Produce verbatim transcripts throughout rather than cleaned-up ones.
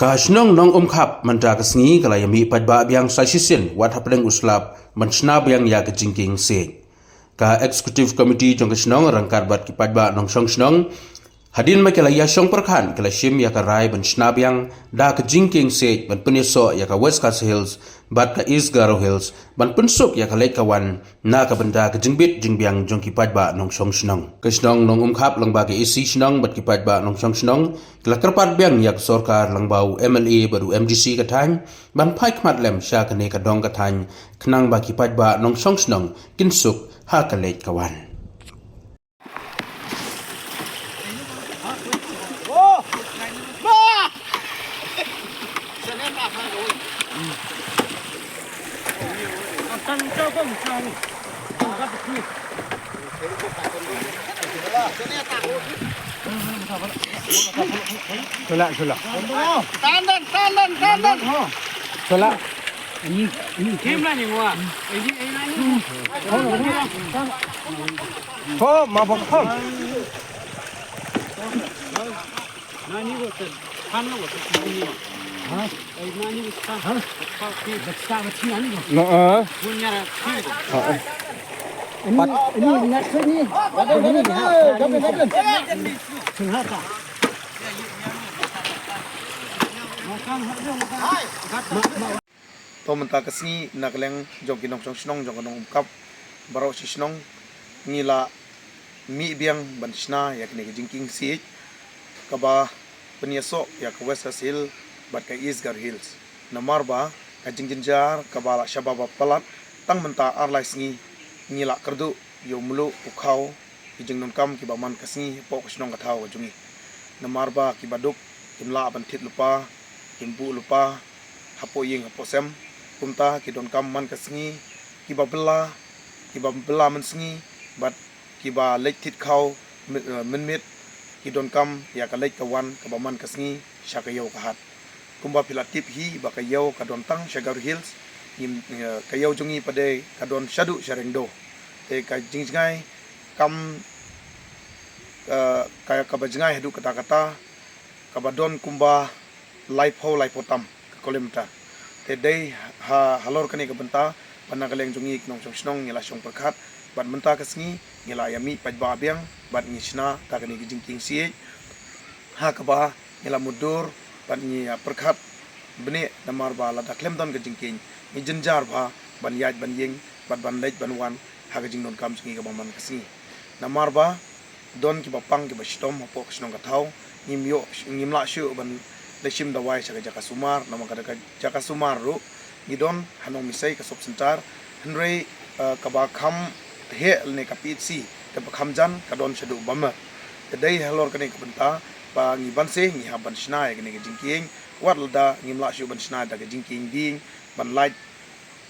Ka shnong Nongumkhap mynta ka sngi ka la ïa mih paidbah biang sa shisien wat hapdeng u slap ban shna biang ïa ka jingkieng siej. Ka Executive Committee jong ka shnong ryngkat bad ki paidbah nongshong shnong, hadien ba ki la ïa shong pyrkhat ki la shim ïa ka rai ban shna biang da ka jingkieng siej ban pynïasoh ïa ka West Khasi Hills bad ka East Garo Hills ban pynsuk ïa ka leit ka wan na ka bynta ka jingbit jingbiang jong ki paidbah nongshong shnong. Ka shnong Nongumkhap lyngba ka E C shnong bad ki paidbah nongshong shnong ki la kyrpad biang ïa ka sorkar lyngba u M L A bad u M D C ka thaiñ ban phai khmat lem sha kane ka dong ka thaiñ khnang ba ki paidbah nongshong shnong kin suk ha ka leit ka wan. Sula, sula. Tandan, tandan, tandan. Sula. Ini, ini. Kim lah ni gua. Ini, ini, ini. Ho, mabok ho. Nani gua ten. Kan lo gua ten. Ini. Ha? Ai, nani gua ten. Ha? Kau ki. Basta, basta, nani gua. Na, ah. Punya. Ah, ah. Ini, ini, nak sini. Ada, ada, ada. Ada, ada, ada. Sini, ha, tak? To mynta ka sngi na ka liang jong ki nongshong shnong jong ka Nongumkhap baroh shi shnong ngi la mih biang ban shna ïa kane ka jingkieng siej kaba pynïasoh ïa ka West Khasi Hills bad ka East Garo Hills. Namar ba ka jingjynjar kaba la shaba ba palat tang mynta ar lai sngi ngi la kyrduh ïa u mluh u khaw ki jingdonkam kiba man ka sngi hapoh ka shnong ka thaw ka jong ngi. Namar ba kiba duk kim lah ban thied lypa, kim buh lypa hapoh ïing hapoh sem. Kumta ki donkam man ka sngi kiba bylla, kiba bylla man sngi bad kiba leit thied khaw mi-, eh, mynmiet ki donkam ïa ka leit ka wan kaba man ka sngi sha ka ïew ka hat. Kumba phi la tip hi ba ka ïew ka don tang sha Garo Hills, ngim, eh, ka ïew jong ngi pat de ka don shaduh sha Rengdo. Te ka jingjngai kam, eh, ka, kaba jngai haduh katta katta kaba don kumba laiphew, laiphew tam ka kilometer. Te dei ha, halor kane ka bynta ba na ka liang jong ngi ki nongshong shnong ngi la shong pyrkhat bad mynta ka sngi ngi la ïa mih paidbah biang bad ngi shna da kane ka jingkieng siej. Ha kaba ngi la mutdur bad ngi ïa pyrkhat bniah namar ba lada khlem don ka jingkieng ngi jynjar bha ban ïaid ban ïeng bad ban leit ban wan ha ka jingdonkam jong ngi kaba man ka sngi. Namar ba don kiba pang kiba shitom hapoh ka shnong ka thaw, ngim ïoh, ngim lah shuh ban leit shim dawai sha ka jaka sumar, namar ka jaka sumar ruh ngi don ha Nongmisei ka sub center, hynrei, eh, kaba kham heh lane ka P H C kaba kham jan ka don shaduh Bamar. Te dei halor kane ka bynta ba ngi banse ngi hap ban shna ïa kane ka jingkieng, wat lada ngim lah shuh ban shna da ka jingkieng dieng ban lait,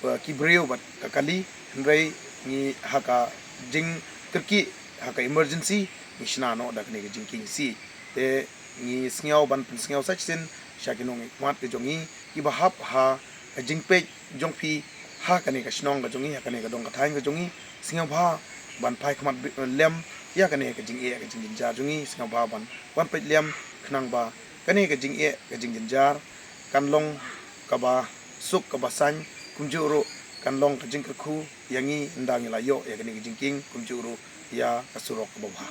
eh, ki briew bad ka kali, hynrei ngi ha ka jingkyrkieh, ha ka emergency ngi shna noh da kane ka jingkieng siej. Te ngi sngew ban pynsngew sa shisien sha ki nongmihkhmat ka jong ngi kiba hap ha ka jingpeit jong phi ha kane ka shnong ka jong ngi, ha kane ka dong ka thaiñ ka jong ngi, sngewbha ban phai khmat bi-, lem ïa kane ka jingeh ka jingjynjar jong ngi, sngewbha ban, ban peit lem khnang ba kane ka jingeh ka jingjynjar kan long kaba suk kaba saiñ, kumjuh ruh kan long ka jingkyrkhu ïa ngi ynda ngi la ïoh ïa kane ka jingkieng, kumjuh ruh ïa ka surok kaba bha.